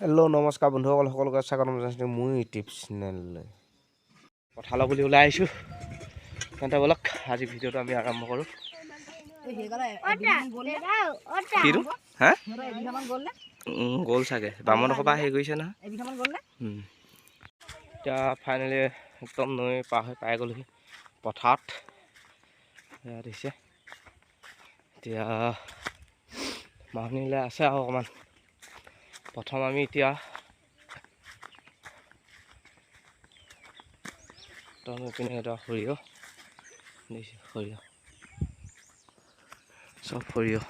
Hello', নমস্কাৰ বন্ধুসকল, সকলোকে স্বাগতম জনাইছোঁ মোৰ ইউটিউব চেনেললৈ। পথাৰলৈ বুলি ওলাই আহিছোঁ। তেন্তে ব'লক, আজি ভিডিঅ'টো আমি আৰম্ভ কৰোঁ। কিটো হা গ'ল চাগে, বামনৰ পৰা হেৰি কৰিছে নহয়। এতিয়া ফাইনেলি একদম নৈ পাৰ হৈ পাই গ'লোহি পথাৰত। এয়া দিছে। এতিয়া মাহনিলৈ আছে আৰু অকণমান। প্ৰথম আমি এতিয়া একদম এইপিনে এটা সৰিয়হ দিছে, সৰিয়হ, চব সৰিয়হ।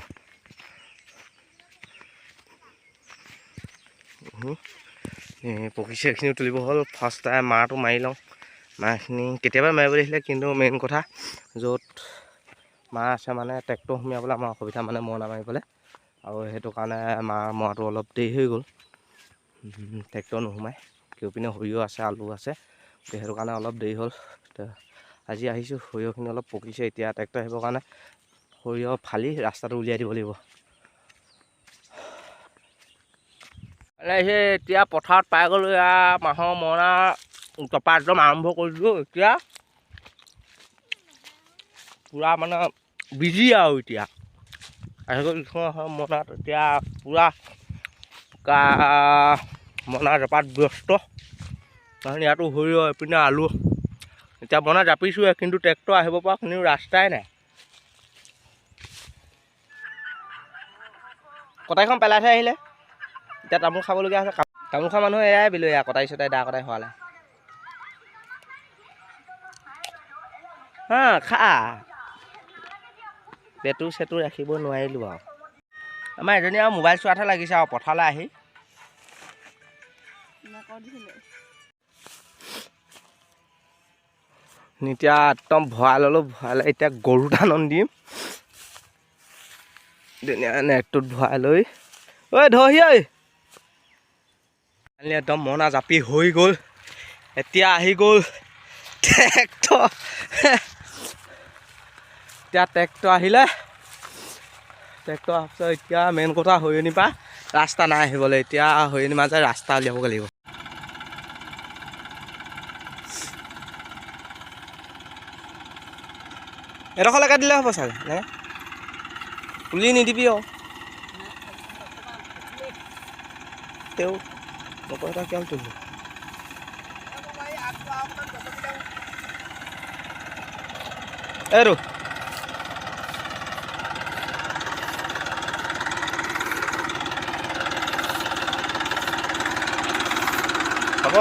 পকিছে, এইখিনিও তুলিব হ'ল। ফাৰ্ষ্ট টাইম মাৰটো মাৰি লওঁ। মাৰখিনি কেতিয়াবা মাৰিব দিছিলে, কিন্তু মেইন কথা য'ত মাৰ আছে মানে ট্ৰেক্টৰ সুমিয়াবলৈ আমাৰ অসুবিধা, মানে মৰণা মাৰিবলৈ, আৰু সেইটো কাৰণে মাৰ মৰাটো অলপ দেৰি হৈ গ'ল। ট্ৰেক্টৰ নোসোমায়। কেউপিনে সৰিয়হ আছে, আলু আছে, সেইটো কাৰণে অলপ দেৰি হ'ল। আজি আহিছোঁ, সৰিয়হখিনি অলপ পকিছে। এতিয়া ট্ৰেক্টৰ আহিবৰ কাৰণে সৰিয়হ ফালি ৰাস্তাটো উলিয়াই দিব লাগিব। সেই এতিয়া পথাৰত পাই গ'লোঁ। এয়া মাহৰ মৰণা টপা একদম আৰম্ভ কৰিছোঁ। এতিয়া পূৰা মানে বিজি আৰু এতিয়া আহি গ'ল মৰণাত। এতিয়া পূৰা মৰণা জপাত ব্যস্ত। কাৰণ ইয়াতো সৰিয়হ, এইপিনে আলু। এতিয়া মৰণা জাপিছোঁহে, কিন্তু ট্ৰেক্টৰ আহিব পৰা কোনো ৰাস্তাই নাই। কটাৰীখন পেলাই থৈ আহিলে, এতিয়া তামোল খাবলগীয়া হৈছে। তামোল খোৱা মানুহ এয়াই বিলৈয়া, কটাৰী চটাৰী দা কটাৰী খোৱালে। হা খা, পেটু চেটু ৰাখিব নোৱাৰিলোঁ আৰু। আমাৰ এজনী আৰু মোবাইল চোৱাতহে লাগিছে আৰু পথাৰলৈ আহি। এতিয়া একদম ভৰাই ল'লোঁ, ভৰাই লৈ এতিয়া গৰু দানন দিম। ধুনীয়া নেটটোত ভৰাই লৈ। ঐ ধহি ঐ, একদম মৰণা জাপি হৈ গ'ল। এতিয়া আহি গ'ল ট্ৰেক্টৰ। এতিয়া ট্ৰেক্টৰ আহিলে, ট্ৰেক্টৰ অহাৰ পিছত এতিয়া মেইন কথা সৰিয়নিৰ পৰা ৰাস্তা নাই আহিবলৈ। এতিয়া সৰিয়নিৰ মাজে ৰাস্তা উলিয়াবগৈ লাগিব। এডোখৰলৈকে দিলে হ'ব চাগে নে? তুলি নিদিবি আৰু তেওঁ নকয় এটা কিয় তুলি। এইটো হ'ব।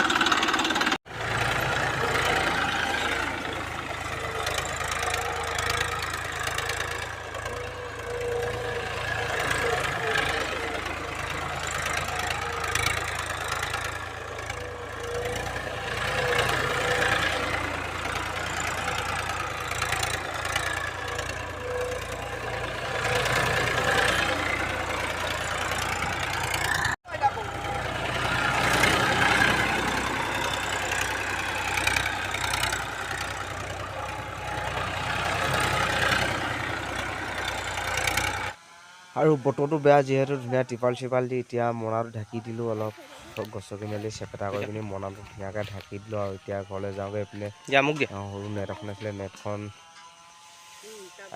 আৰু বতৰটো বেয়া যিহেতু, ধুনীয়া ত্ৰিপাল চিপাল দি এতিয়া মৰণাটো ঢাকি দিলোঁ। অলপ গছকি মেলি চেপেটা কৰি পিনি মৰণাটো ধুনীয়াকৈ ঢাকি দিলোঁ আৰু এতিয়া ঘৰলৈ যাওঁগৈ। এইপিনে সৰু নেট এখন আছিলে, নেটখন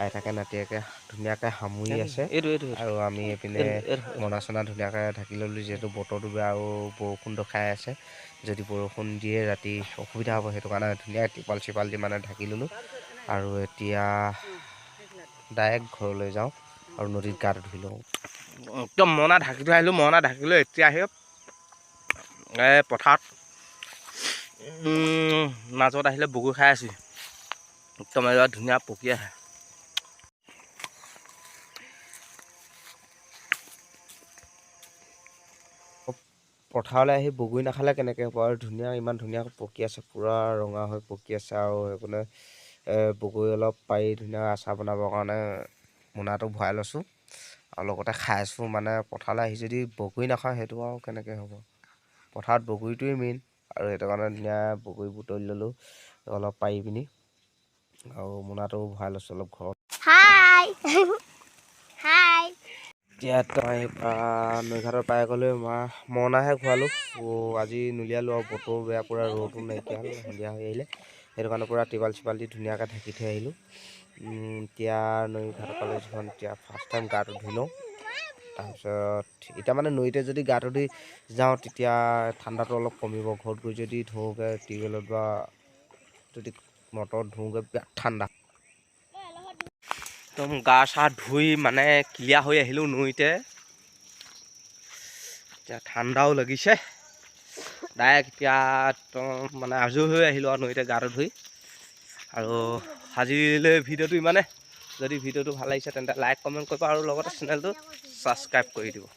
আইতাকে নাতিয়েকে ধুনীয়াকৈ সামৰি আছে। আৰু আমি এইপিনে মৰণা চনা ধুনীয়াকৈ ঢাকি ল'লোঁ, যিহেতু বতৰটো বেয়া আৰু বৰষুণটো খাই আছে। যদি বৰষুণ দিয়ে ৰাতি অসুবিধা হ'ব, সেইটো কাৰণে ধুনীয়াকৈ ত্ৰিপাল চিপাল দি মানে ঢাকি ল'লোঁ। আৰু এতিয়া ডাইৰেক্ট ঘৰলৈ যাওঁ আৰু নদীত গাটো ধুই লওঁ। একদম মৰণা ঢাকি থৈ আহিলোঁ। মৰণা ঢাকি লৈ এতিয়া আহি এই পথাৰত মাজত আহিলে বগৰী খাই আছোঁ। একদম এবাৰ ধুনীয়া পকি আহে। পথাৰলৈ আহি বগৰী নাখালে কেনেকৈ হ'ব আৰু? ধুনীয়া, ইমান ধুনীয়া পকি আছে, পূৰা ৰঙা হৈ পকি আছে। আৰু সেইকাৰণে বগৰী অলপ পাৰি ধুনীয়া আচাৰ বনাবৰ কাৰণে মোনাটো ভৰাই লৈছোঁ আৰু লগতে খাই আছোঁ। মানে পথাৰলৈ আহি যদি বগৰী নাখাওঁ, সেইটো আৰু কেনেকৈ হ'ব? পথাৰত বগৰীটোৱেই মেইন আৰু সেইটো কাৰণে ধুনীয়া বগৰী বুটলি ল'লোঁ অলপ পাৰি পিনি আৰু মোনাটো ভৰাই লৈছোঁ অলপ ঘৰত। হাই হাই। এতিয়া এতিয়া তই নৈঘাটৰ পাই গ'লে মৰণাহে খোৱালোঁ। আজি নুলিয়ালোঁ আৰু বতৰ বেয়া, পূৰা ৰ'দো নাইকিয়া হ'ল, সন্ধিয়া হৈ আহিলে। সেইটো কাৰণে পূৰা ত্ৰিপাল চিপাল দি ধুনীয়াকৈ ঢাকি থৈ আহিলোঁ। এতিয়া নৈ ঘাটৰ কলেজখন এতিয়া ফাৰ্ষ্ট টাইম গাটো ধুই লওঁ। তাৰপিছত এতিয়া মানে নৈতে যদি গাটো ধুই যাওঁ, তেতিয়া ঠাণ্ডাটো অলপ কমিব। ঘৰত গৈ যদি ধোওঁগৈ টিউবৱেলত বা যদি মটৰত ধোওঁগৈ, বিৰাট ঠাণ্ডা। একদম গা চা ধুই মানে ক্লিয়াৰ হৈ আহিলোঁ নৈতে। এতিয়া ঠাণ্ডাও লাগিছে। ডাইৰেক্ট এতিয়া একদম মানে আজৰি হৈ আহিলোঁ আৰু নৈতে গাটো ধুই। আৰু আজিলৈ ভিডিঅ'টো ইমানে। যদি ভিডিঅ'টো ভাল লাগিছে, তেন্তে লাইক, কমেণ্ট কৰিব আৰু লগতে চেনেলটো ছাবস্ক্ৰাইব কৰি দিব।